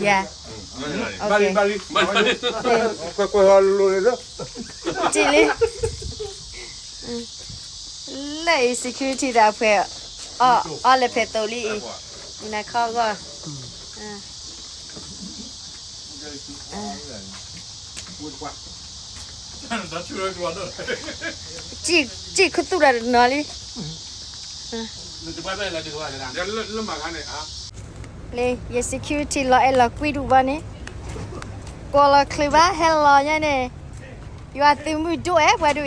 ယၤ, ကွဲးကွဲးဟီလိၤလိၤန့ၣ်လီၤ, တံၢ်လံ, လၢအံၤ security သးဖှဲး, အီၣ်လဲၤဖဲးသိးလံအံၤ, မနၤခီဂီၢ်, စံၣ်ခူသူၣ်ဒီးတနီၤလံ, လၢယ security လီၤအဲၣ်လီၤကွံဒူၣ်ဘၣ်န့ၣ်, ကွီၢ်လီၤချုးဘၣ် ဟဲလီၤညါန့ၣ်, ယွၤသုးမုၢ်ဒိၣ်အဲၣ်ပှၤဒ်အံၤ,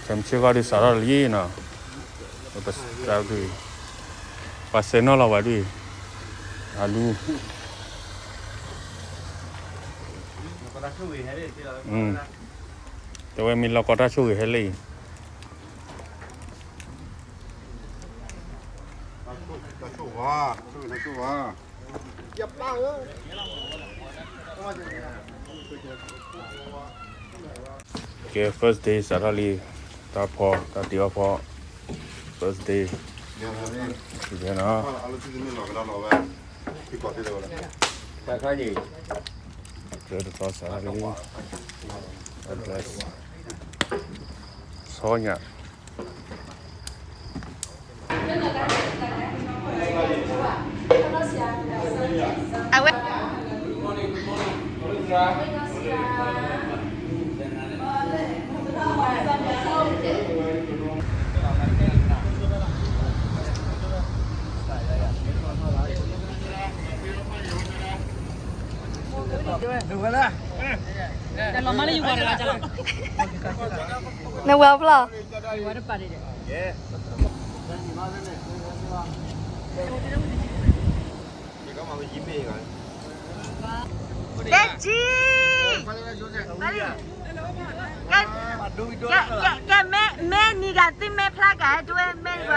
ခဲမုၢ်ဆ့ၣ်ဂီၢ်ဒုးစးထီၣ်လံနီၤ, ပစးဒုး, ပှၤစဲးနီၣ်လီၤဝဲဒ်အံၤ, အလူ တဲဝဲမ့ၢ်လီၢ်ကီတၢ်ဆိၣ်ဂ့ၤဟဲလၢအံၤ, ကဲ first day စးထီၣ်လံ, တၢ်ဖီ တၢ်တ့အီၣ်ဖီ, first day, နီၤ, တၢ်တသီစးထီၣ်လံ, ဆီညၣ် အဝဲ နဝၤဖျီၣ်, တဲကံ, ကဲ မ့ၢ်နံၤဒၣ်သုမဲဖျါကၤ ဒွဲမဲဂီၤကံ,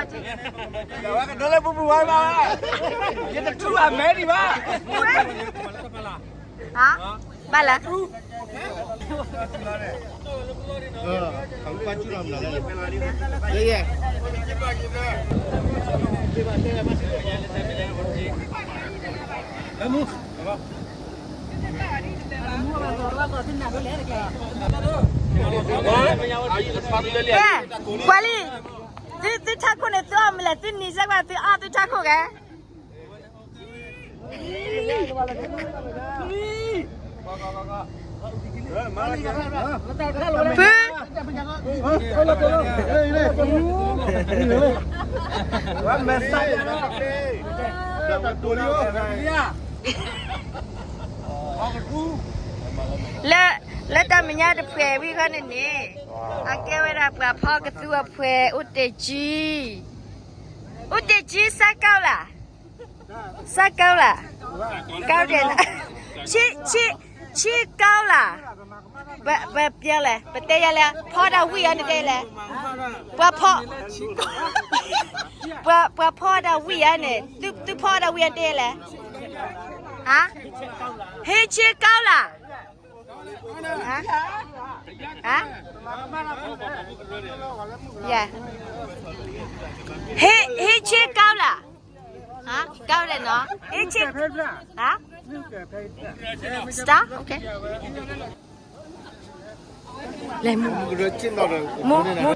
ကဒိလၢပူၤပူၤဝဲဘၣ်, ယတထူၣ်ဘၣ်မဲဒံးဘၣ်, ဘၣ်လၢ ကွၢ်လံ, သု သုထးခိၣ်န့ၣ် သုအီၣ်မနုၤလဲၣ်, သုနံၤစဲးကွၢ် သုအီၣ်သုထးခိၣ်ဂဲၤ ဖု, လၢ လၢတၢ်မဲာ်ညါတဖှဲးဝံၤဃီန့ၣ်န့ၣ်, အကဲဝဲဒၣ်ပှၤဖီကသူအဖှဲး အိၣ်တ့ၢ်ကံ, အိၣ်တ့ၢ်ကံ စးကီလၢ် စးကီလၢ်, ကီဒဲး, ဆံ, ဆံ, ဆံကီလၢ်, ပ, ပပျဲလဲၣ်, ပတဲယၤလဲၣ်, ဖီဒၣ်ဝံၣ်အါန့ၣ်တဲလဲၣ်, ပှၤဖီ, ပှၤ, ပှၤဖီဒၣ်ဝံၣ်အါန့ၣ်, သု, သုဖီဒၣ်ဝံၣ်အါတဲလဲၣ်, ဟါ, ဟ့ၣ်ဆံကီလၢ် ဟ့ၣ်, ဟ့ၣ်ဆ့ကီလၢ်, ကီလဲၣ်နီၤ, ဟ့ၣ်ဆ့, ဟါ, စတၢ်, လဲၤမူ, မူ, မူ.